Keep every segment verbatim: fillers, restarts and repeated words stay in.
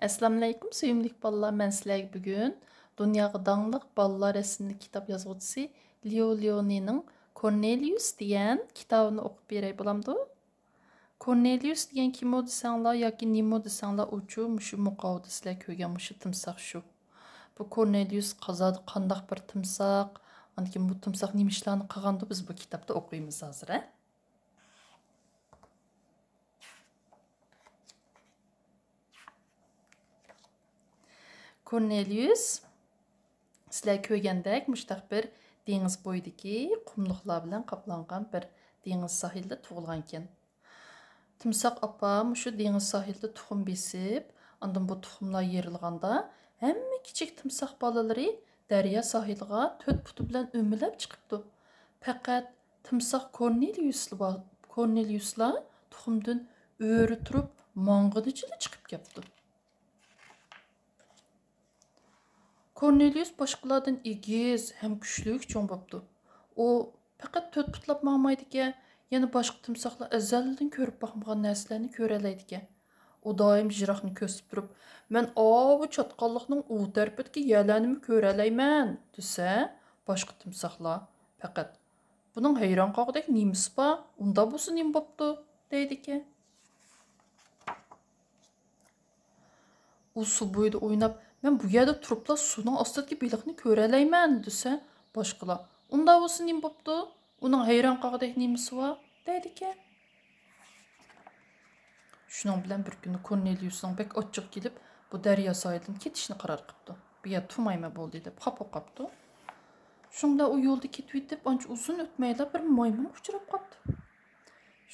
ئەسسالامۇئەلەيكۇم، سۆيۈملۈك بالىلار. مەن سىلەرگە بۈگۈن دۇنياغا داڭلىق بالىلار رەسىملىك كىتاب يازغۇچىسى ليۇ ليۇنىنىڭ كورنېليۇس دېگەن كىتابىنى ئوقۇپ بېرەي، بولامدۇ؟ كورنېليۇس دېگەن كىمۇ دېسەڭلار ياكى نېمۇ دېسەڭلار، ئۇچۇ مۇشۇ مۇقاۋىدە سىلەر كۆرگەن مۇشۇ تىمساھ شۇ. بۇ كورنېليۇس قازادا قانداق بىر تىمساھ، ئاندىن كېيىن بۇ تىمساھ نېمە ئىشلارنى قىلغاندۇ، بىز بۇ كىتابتا ئوقۇيمىز ھازىر، ھە؟ كورنېليۇس، سىلەر كۆرگەندەك، مۇشۇنداق بىر دېڭىز بويىدىكى قۇملۇقلار بىلەن قاپلانغان بىر دېڭىز ساھىلىدا تۇغۇلغانىكەن. تىمساھ ئاپا مۇشۇ دېڭىز ساھىلىدا تۇخۇم بېسىپ، ئاندىن بۇ تۇخۇملار يېرىلغاندا، ھەممە كىچىك تىمساھ بالىلىرى دەريا ساھىلىغا تۆت پۇتى بىلەن ئۆمىلەپ چىقىپتۇ. پەقەت تىمساھ كورنېليۇسلا، كورنېليۇسلا تۇخۇمدىن ئۆرە تۇرۇپ ماڭغىنىچىلا چىقىپ كەپتۇ. كورنېليۇس باشقىلاردىن ئېگىز ھەم كۈچلۈك چوڭ بوپتۇ. ئۇ پەقەت تۆت پۇتلاپ ماڭمايدىكەن، يەنە باشقا تىمساھلار ئەزەلدىن كۆرۈپ باقمىغان نەرسىلەرنى كۆرەلەيدىكەن. ئۇ دائىم يىراقنى كۆرسىتىپ تۇرۇپ، مەن ئاۋۇ چاتقاللىقنىڭ ئۇ تەرىپىدىكى يەرلەرنىمۇ كۆرەلەيمەن، دېسە، باشقا تىمساھلار پەقەت، بۇنىڭ ھەيران قالغۇدەك نېمىسى بار؟ ئۇنداق بولسا نېمە بوپتۇ؟ دەيدىكەن. ئۇ سۇ بويىدا ئويناپ، مەن بۇ يەردە تۇرۇپلا سۇنىڭ ئاستىدىكى بېلىقنى كۆرەلەيمەن، دېسە، باشقىلار، ئۇنداق بولسا نېمە بوپتۇ؟ ئۇنىڭ ھەيران قالغۇدەك نېمىسى بار؟ دەيدىكەن. شۇنىڭ بىلەن بىر كۈنى كورنېليۇسنىڭ بەك ئاچچىقى كېلىپ، بۇ دەريا ساھىلىدىن كېتىشنى قارار قىپتۇ. بۇ يەردە تۇرمايمەن بولدى دەپ خاپا قاپتۇ. شۇنىڭ بىلەن ئۇ يولدا كېتىۋېتىپ، ئانچە ئۇزۇن ئۆتمەيلا بىر مايمۇنغا ئۇچراپ قاپتۇ.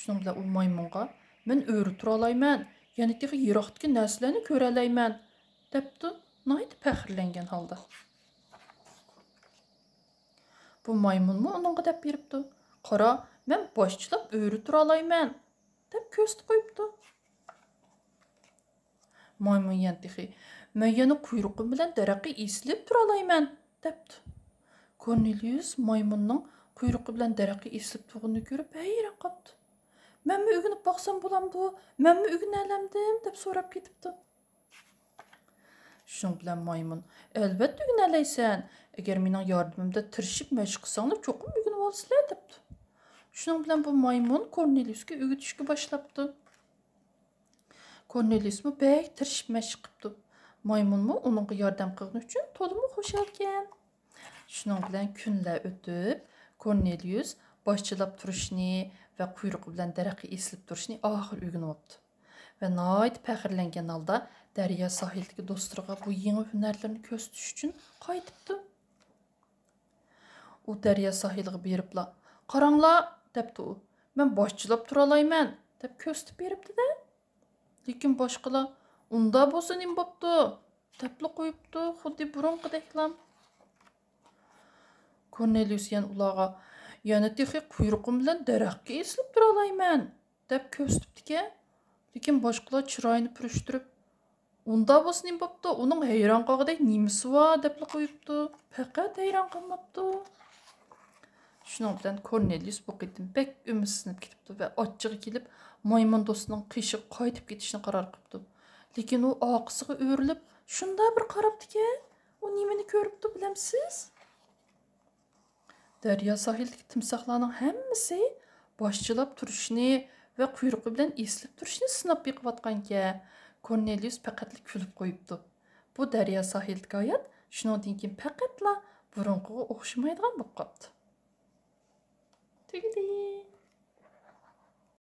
شۇنىڭ بىلەن ئۇ مايمۇنغا، مەن ئۆرە تۇرالايمەن، يەنە تېخى يىراقتىكى نەرسىلەرنى كۆرەلەيمەن، دەپتۇ ناھايىتى پەخىرلەنگەن ھالدا. بۇ مايمۇنمۇ ئۇنىڭغا دەپ بېرىپتۇ، قارا، مەن باشچىلاپ ئۆرە تۇرالايمەن، دەپ كۆرسىتىپ قويۇپتۇ. مايمۇن يەنە تېخى، مەن يەنە قۇيرۇقۇم بىلەن دەرەخكە ئېسىلىپ تۇرالايمەن، دەپتۇ. كورنېليۇس مايمۇننىڭ قۇيرۇقى بىلەن دەرەخكە ئېسىلىپ تۇرغىنىنى كۆرۈپ ھەيران قاپتۇ. مەنمۇ ئۆگىنىپ باقسام بولامدۇ؟ مەنمۇ ئۆگىنەلەمدىم؟ دەپ سوراپ كېتىپتۇ. شۇنىڭ بىلەن مايمۇن، ئەلۋەتتە ئۆگىنەلەيسەن، ئەگەر مېنىڭ ياردىمىمدە تىرىشىپ مەشىق قىلساڭلار چوقۇم ئۆگىنىۋالىسىلەر، دەپتۇ. شۇنىڭ بىلەن بۇ مايمۇن كورنېليۇسكا ئۆگىتىشكە باشلاپتۇ. كورنېليۇسمۇ بەك تىرىشىپ مەشىق قىپتۇ. مايمۇنمۇ ئۇنىڭغا ياردەم قىلغىنى ئۈچۈن تولىمۇ خۇشالكەن. شۇنىڭ بىلەن كۈنلەر ئۆتۈپ، كورنېليۇس باشچىلاپ تۇرۇشنى ۋە قۇيرۇقى بىلەن دەرەخكە ئېسىلىپ تۇرۇشنى ئاخىرى ئۆگىنىۋاپتۇ. ۋە ناھايىتى پەخىرلەنگەن ھالدا دەريا ساھىلىدىكى دوستلىرىغا بۇ يېڭى ھۈنەرلىرىنى كۆرسىتىش ئۈچۈن قايتىپتۇ. ئۇ دەريا ساھىلىغا بېرىپلا، قاراڭلار، دەپتۇ ئۇ، مەن باشچىلاپ تۇرالايمەن، دەپ كۆرسىتىپ بېرىپتۇ-دە. لېكىن باشقىلار، ئۇنداق بولسا نېمە بوپتۇ؟ دەپلا قويۇپتۇ، خۇددى بۇرۇنقىدەكلا. كورنېليۇس يەنە ئۇلارغا، يەنە تېخى قۇيرۇقۇم بىلەن دەرەخكە ئېسىلىپ تۇرالايمەن، دەپ كۆرسىتىپتىكەن. لېكىن باشقىلار چىرايىنى پۈرۈشتۈرۈپ، ئۇنداق بولسا نېمە بوپتۇ؟ ئۇنىڭ ھەيران قالغۇدەك نېمىسى بار؟ دەپلا قويۇپتۇ. پەقەت ھەيران قالماپتۇ. شۇنىڭ بىلەن كورنېليۇس بۇ قېتىم بەك ئۈمىدسىزلىنىپ كېتىپتۇ ۋە ئاچچىقى كېلىپ، مايمۇن دوستىنىڭ قېشىغا قايتىپ كېتىشنى قارار قىپتۇ. لېكىن ئۇ ئارقىسىغا ئۆرۈلۈپ، شۇنداق بىر قاراپتىكەن، ئۇ نېمىنى كۆرۈپتۇ، بىلەمسىز؟ دەريا ساھىلىدىكى تىمساھلارنىڭ ھەممىسى باشچىلاپ تۇرۇشنى ۋە قۇيرۇقى بىلەن ئېسىلىپ تۇرۇشنى سىناپ بېقىۋاتقانىكەن. كورنېليۇس پەقەتلا كۈلۈپ قويۇپتۇ. بۇ دەريا ساھىلىدىكى ھايات شۇنىڭدىن كېيىن پەقەتلا بۇرۇنقىغا ئوخشىمايدىغان بولۇپ قاپتۇ.